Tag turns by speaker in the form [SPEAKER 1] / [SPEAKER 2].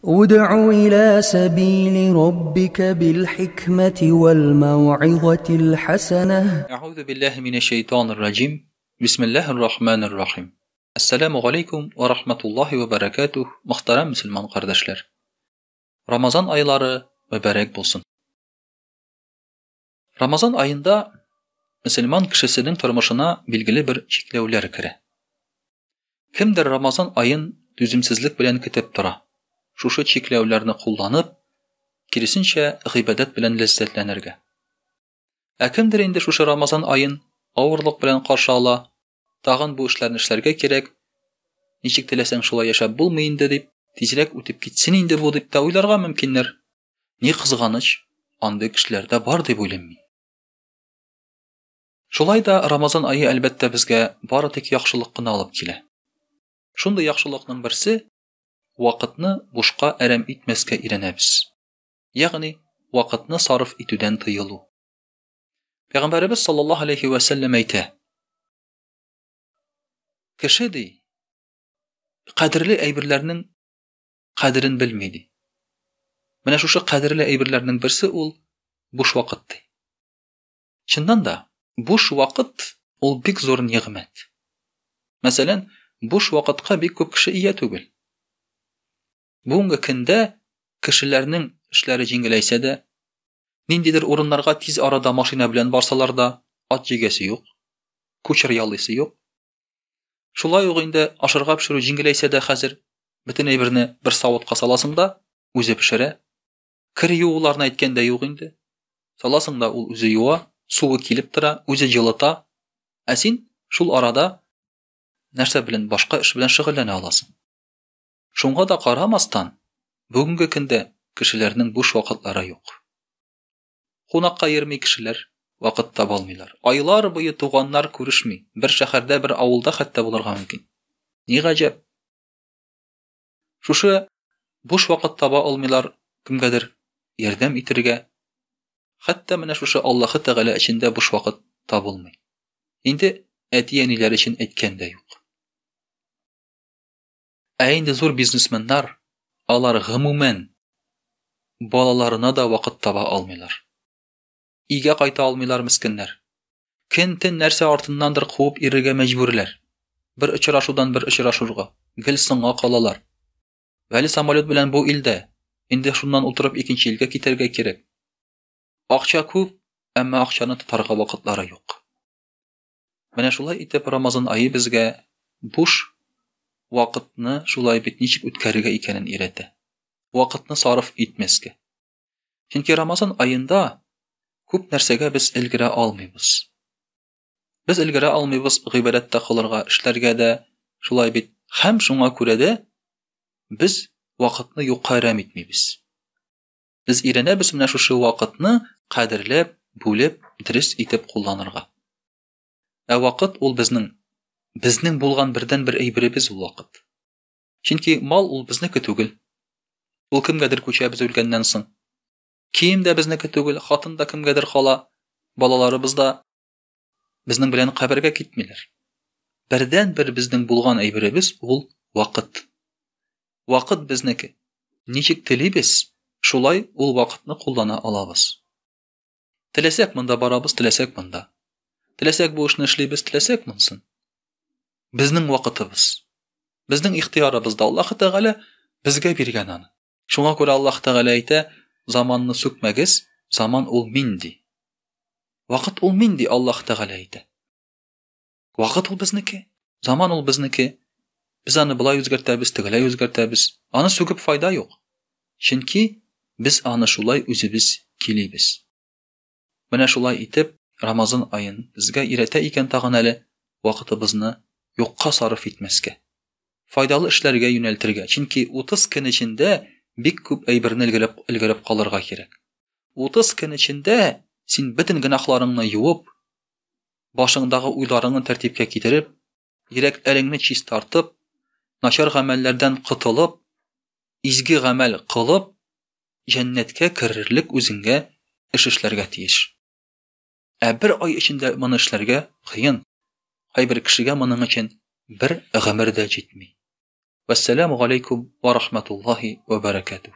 [SPEAKER 1] ادع إلى سبيل ربك بالحكمة والموعظة الحسنة.
[SPEAKER 2] أعوذ بالله من الشيطان الرجيم. بسم الله الرحمن الرحيم. Әссәламү галәйкүм вә рахматуллаһи вә бәрәкәтүһ, мөхтәрәм мөселман кардәшләр. Рамазан айлары мөбарәк булсын. Рамазан аенда мөселман кешесенең тормышына билгеле бер чикләүләр керә. Кемдер Рамазан аен түземсезлек белән көтеп тора. Шушы чикләүләрне кулланып, киресенчә, гыйбадәт белән ләззәтләнергә. Ә кемдер инде шушы Рамазан аен авырлык белән каршы ала, тагын бу эшләрне эшләргә кирәк, ничек теләсәң шулай яшәп булмый инде дип, тизрәк үтеп китсен инде бу дип тә уйларга мөмкиннәр. Ни кызганыч, андый кешеләр дә бар дип уйлыйм мин. Шулай да Рамазан ае, әлбәттә, безгә бары тик яхшылык кына алып килә. Шундый яхшылыкның берсе, вакытны бушка әрәм итмәскә өйрәнәбез. Ягъни, вакытны сарыф итүдән тыелу. Пәйгамбәребез саллаллаһу алейхи вә сәлләм әйтә: Кеше ди, кадерле әйберләрнең кадерен белми ди. Менә шушы кадерле әйберләрнең берсе ул буш вакыт ди. Чыннан да, буш вакыт ул бик зур нигъмәт. Мәсәлән, буш вакытка бик күп кеше ия түгел. Бүгенге көндә кешеләрнең эшләре җиңеләйсә дә, ниндидер урыннарга тиз арада машина белән барсалар да, ат җигәсе юк, кучер яллыйсы юк. Шулай ук инде ашарга пешерү җиңеләйсә дә хәзер бөтен әйберне бер савытка саласың да, үзе пешерә. Кер юуларны әйткән дә юк инде. Саласың да ул үзе юа, суы килеп тора, үзе җылыта. Ә син шул арада нәрсә белән башка эш белән шөгыльләнә аласың. Шуңа да карамастан, бүгенге көндә кешеләрнең буш вакытлары юк. Кунакка йөрми кешеләр, вакыт таба алмыйлар. Айлар буе туганнар күрешми, бер шәһәрдә, бер авылда хәтта булырга мөмкин. Ни гаҗәп? Шушы буш вакыт таба алмыйлар кемгәдер ярдәм итергә. Хәтта менә шушы Аллаһы Тәгалә өчен дә буш вакыт табылмый. Инде әти-әниләр өчен әйткән дә юк. Ә инде зур бизнесменнар, алар гомумән балаларына да вакыт таба алмыйлар. Өйгә кайта алмыйлар мескеннәр. Көн-төн нәрсә артыннандыр куып йөрергә мәҗбүрләр. Бер очрашудан бер очрашурга, гел соңга калалар. Әле самолет белән бу илдә, инде шуннан утырып икенче илгә китәргә кирәк. Акча күп, әмма акчаны тотарга вакытлары юк. Менә шулай итеп Рамазан ае безгә буш вакытны шулай бит ничек үткәрергә икәнен өйрәтә. Вакытны сарыф итмәскә. Чөнки Рамазан аенда күп нәрсәгә без өлгерә алмыйбыз. Без өлгерә алмыйбыз гыйбадәт тә кылырга, эшләргә дә, шулай бит. Һәм шуңа күрә дә без вакытны юкка әрәм итмибез. Без өйрәнәбез менә шушы вакытны кадерләп, бүлеп, дөрес итеп кулланырга. Ә вакыт ул безнең безнең булган бердәнбер әйберебез ул вакыт. Чөнки мал ул безнеке түгел. Ул кемгәдер күчә без үлгәннән соң. Кием дә безнеке түгел, хатын да кемгәдер кала, балаларыбыз да безнең белән кабергә китмиләр. Бердәнбер безнең булган әйберебез ул вакыт. Вакыт безнеке. Ничек телибез, шулай ул вакытны куллана алабыз. Теләсәк монда барабыз, теләсәк монда. Теләсәк бу эшне эшлибез, теләсәк монсын. Безнең вакытыбыз. Безнең ихтыярыбызда Аллаһ Тәгалә безгә биргән аны. Шуңа күрә Аллаһ Тәгалә әйтә, заманны сүкмәгез, заман ул мин ди. Вакыт ул мин ди Аллаһ Тәгалә әйтә. Вакыт ул безнеке, заман ул безнеке. Без аны болай үзгәртәбез, тегеләй үзгәртәбез. Аны сүгеп файда юк. Чөнки без аны шулай үзебез килибез. Менә шулай итеп, Рамазан аен безгә өйрәтә икән тагын әле вакытыбызны юкка сарыф итмәскә. Файдалы эшләргә юнәлтергә, чөнки 30 көн эчендә бик күп әйберне өлгереп, өлгереп калырга кирәк. 30 көн эчендә син бөтен гөнаһларыңны юып, башыңдагы уйларыңны тәртипкә китереп, йөрәкләреңне чистартып, начар гамәлләрдән котылып, изге гамәл кылып, җәннәткә керерлек үзеңгә эш эшләргә тиеш. Ә бер ай эчендә моны эшләргә кыен. Кайбер кешегә моның өчен бер гомер дә җитми. Вәссәламү галәйкүм вә рахматуллаһи вә бәрәкәтүһ.